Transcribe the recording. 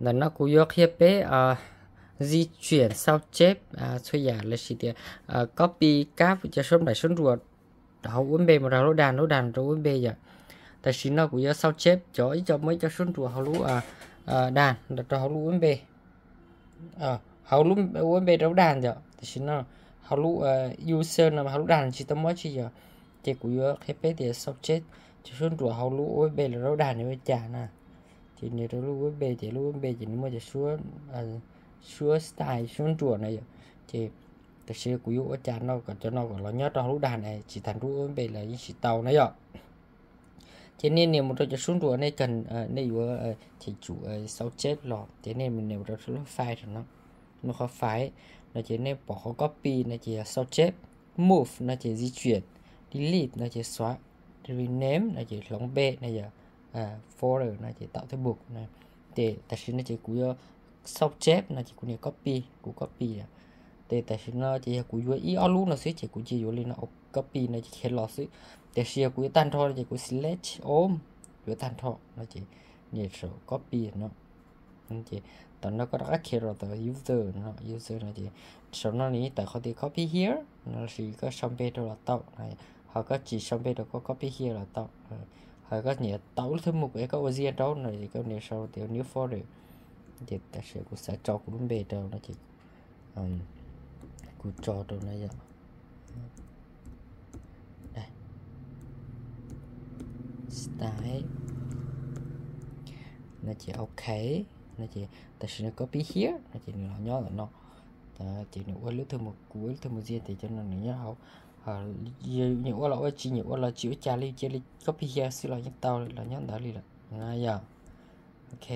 Ntawm no kuv yuav qhia peb di chuyển sao chép txhua yam los sis tias copy kab cov suab nplaim suab nruas hauv USB mus rau lub đàn, lub đàn rau USB yom. Tam sim no kuv yuav sao chép cov ib co muaj ib co suab nruas hauv lub đàn rau hauv lub USB, hauv lub USB rau lub đàn yom. Tam sim no hauv lub user no hauv lub đàn tsis tau muab tsi yom. Ces kuv yuav qhia peb tias sao chép cov suab nruas hauv lub USB los rau lub đàn nws ua cas na. Ces nws rau lub USB ces lub USB ces nws muaj cov suab, suab style suab nruas na yom. Ces tam sim kuv yuav ua cas no kom cov no kom los nyob rau hauv lub đàn na, tsis tas nruab USB los yeej tsis tau na yom. Ces nej nias mus rau cov suab nruas nej kawg, nej yuav cheem tsum sao chép los ces nej nias mus rau lub file no, mus qhov file no ces nej pom qhov copy no ces yog sao chép, move no ces di chuyển, delete no ces xóa, rename no ces hloov npe no yog folder no ces tạo thêm mục. Ces tam sim no ces kuv yuav sao chép no ces kuv nias copy, kuv copy. Ces tam sim no ces yog kuv yuav ib ob lub no xwb ces kuv cia yuav li no, copy no ces khiav los xwb. Tiam sis yog kuv yuav tag nrho ces kuv select all, yuav tag nrho no ces nias saum copy no. Ces tam no koj rov qab khiav rau tom user no, user no ces saum no nws yeej tawm qhov tias copy here no, los sis koj sau npe rau los tau, ho koj tsis sau npe rau koj copy here los tau. Ho koj nias tau lub thwj mus kuv es koj ua ziag rau no ces koj nias sau tias new folder. Ces tam sim kuv xav tso kuv lub npe rau no ces kuv tso rau no yom. Style no ces ok. No ces tam sim no copy here no ces nws los nyob ntawm no. Ces nws ua lub thwj mus, kuv ua lub thwj mus ziag tias cov no nws nyob hauv. Nyiam ua los ua, tsis nyiam ua los tsis ua cas li, cia li copy here xwb los yeej tau, los nyob ntawd li lawm na yom. Ok,